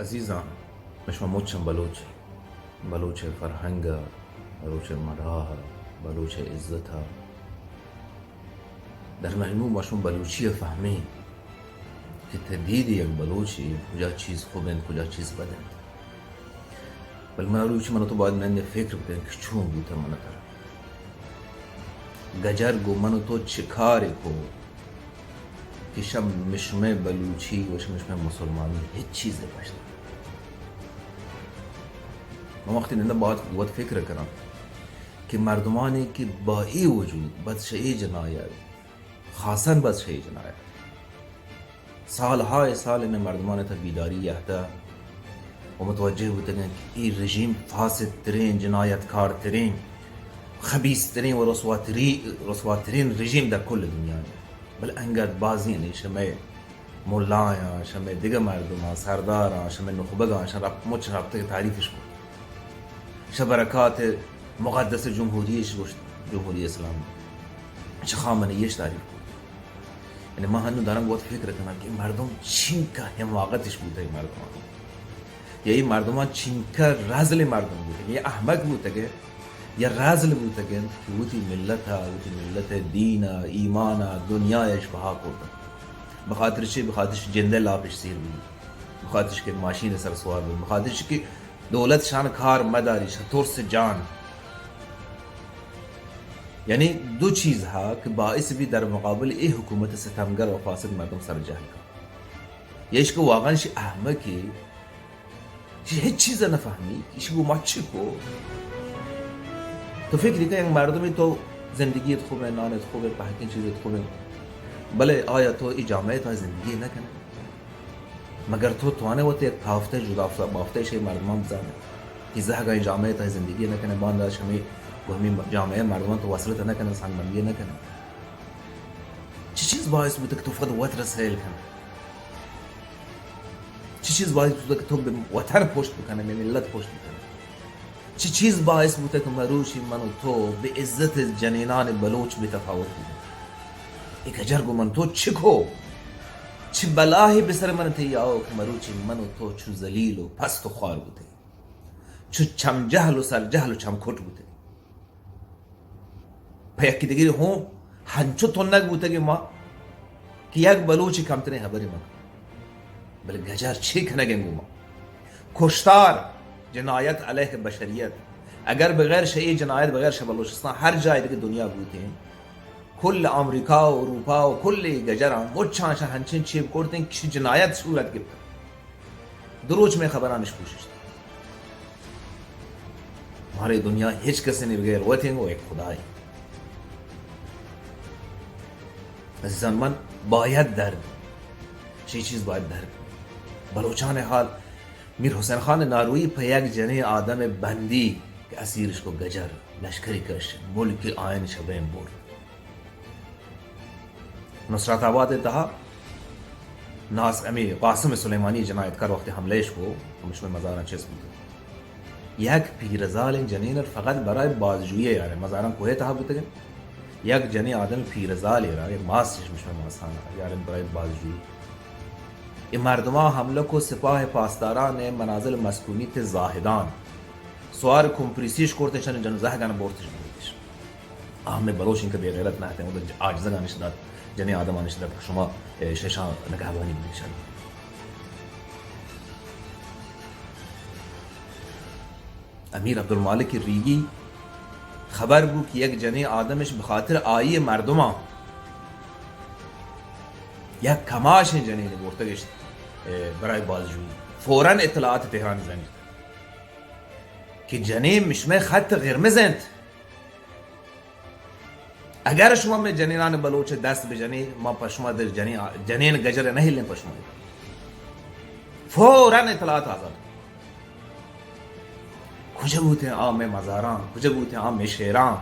عزیزاں، ما شما مچاں بلوچ، بلوچ ءِ فرہنگ ءَ، بلوچ ءِ مڑاہ ءَ، بلوچ ءِ عزت ءَ، در مجموع ما شما بلوچی ءَ فہمیں کہ تہ دید یک بلوچے کجا چیز خوب انت، کجا چیز بد انت۔ بلے مروچی من ءُ تو باید نندیں فکر بکنیں کہ چون بوتہ من ءُ ترا۔ گجر گوں من ءُ تو چہ کارے کو کہ شہ مشمئے بلوچی ءُ شہ مشمئے مسلمانی ہچ چیزے پشت نہ۔ من وقتی ننداں باید وت فکر کناں کہ مردمانی کہ با اے وجود بد شہ اے جنایت، خاصاً بد شہ اے جنایت، سالہائے سال انہیں مردمان تہ بیداری یہتہ ءُ متوجہ بوتگیں کہ اے رژیم فاسد ترین، جنایت کار ترین، خبیث ترین ءُ رسواتری-، رسواترین رژیم در کل دنیا انت۔ بلے انگت بازیں انہیں شمئے ملایاں، شمئے دگہ مردماں، سرداراں، شمئے نخبگاں، شہ رپ-، مچ رپتگ تعریفش کت۔ شہ برکات مقدس جمہوری اش گوشت، جمہوری اسلام۔ شہ خامنہ ای اش تعریف کت۔ یعنی ما ہنو دارم وت فکر کناں کہ مردم چینکہ حماقتش بوتہ، اے مردمان، یا اے مردمان چینکہ رزل مردم بوتہ، یا احمق بوتہ کہ یا رزل بوتگ انت کہ وتی ملت ءَ، وتی ملت ءِ دین ءَ، ایمان ءَ، دنیا ءَ اش بہا کرتگ۔ بخاطر چی؟ بخاطر چی جند ءِ لاپ اش سیر بوت، بخاطر چی کہ ماشین ءِ سر سوار بوت، بخاطر چی کہ دولت شان کار مداری، شہ ترس جان۔ یعنی دو چیز ہا کہ باعث بی در مقابل اے حکومت ستمگر و فاسد مردم سر جہل کن۔ یا اش کہ واقعاً شی احمقی، ایشی ہچ چیز ءَ نہ فہمی، ایشی گوں ما چی کو؟ تو فکر کن، یک مردمے تو زندگی ات خوبیں، نان ات خوبیں، پہکیں چیز ات خوبیں، بلے آیا تو اے جامعہ ءِ تہا زندگی نہ کنے؟ مگر تو توانے وت یک کافتہ جدا بافتہ شے مردمان بزانے کہ زہگاں اے جامعہ ءِ تہا زندگی نہ کنے، باندا شمے گوں ہمے جامعہ ءِ مردمان تو وصلت نہ کنے، سنگ بندی نہ کنے؟ چی چیز باعث بوتہ کہ تو فقط وت را سیل کنے؟ چی چیز باعث بوتہ کہ تو بہ وطن پشت بکنے، بہ ملت پشت بکنے؟ چی چیز باعث بوتہ کہ مروچی من و تو بہ عزت جنینان بلوچ بہ تفاوت بوتہ؟ اے گجر گوں من تو چی کو؟ چی بلاہے بہ سر من تئی آؤ کہ مروچی من و تو چو ذلیل و پست و خوار بوتہ، چو چم جہل و سر جہل و چم کٹ بوتہ؟ پہ یکے دگرے ہوں ہنچو تنگ بوتگیں ما کہ یک بلوچے کمتریں ہبرے مہ کن۔ بلے گجر چے کنگیں گوں ما؟ کشتار، جنایت علیہ بشریت، اگر بغیر شہ اے جنایت، بغیر شہ بلوچستان ہر جاہے دگہ دنیا بوتیں، کل امریکہ و اروپا و کل اے گجراں مچاں شہ ہنچیں چیب کرتیں کہ شہ جنایت صورت گپتگ۔ دو روچ مئے خبرانش پوششت۔ مارے دنیا ہچ کسے نی بغیر وتیں و یک خدائے۔ عزیزان من، باید درد، چی چیز باید درد۔ بلوچان حال، میر حسین خان ناروی پہ یک جنیں آدم بندی کہ اسیرش کو گجر، لشکری کش، ملک آئین شبین برد۔ نصرت آباد ءِ تہا ناس ہمے قاسم سلیمانی جنایتکار وقتی حملہ اش کو، ہمشمئے مزاراں چست بوتگ۔ یک پیرزالیں جنین فقط برای بازجوئی یارے مزاراں کوہ تہا بوتگ۔ یک جنین آدم پیرزالے را، یک ماس چش ہمشمئے ماسان یارے برای بازجوئی۔ اے مردماں حملہ کو سپاہ پاسداران منازل مسکونی تے زاہدان۔ سوار کمپریسیش کرت، شن جن زہگان برتش برتش۔ آ ہمے بلوچ انکہ بے غیرت نہ اتیں، وہ عاجزگانش دات، جنیں آدمانش دات کہ شما، اے، ششاں نگہبانی بکشن۔ امیر عبدالمالک ریگی خبر بو کہ یک جنیں آدمش بخاطر آئی مردماں یک کماشیں جنین برتگش، اے، برای بازجوئی۔ فوراً اطلاعات تہران زنگ کہ جنین مشمئے خط قرمز انت۔ اگر شما مئے جنینان بلوچ دست بجنی، ما پہ شما در جنین، جنین گجر نہ ہلیں پہ شما۔ فوراً اطلاعات آزاد۔ کجا بوتیں آ مئے مزاراں؟ کجا بوتیں آ مئے شیراں؟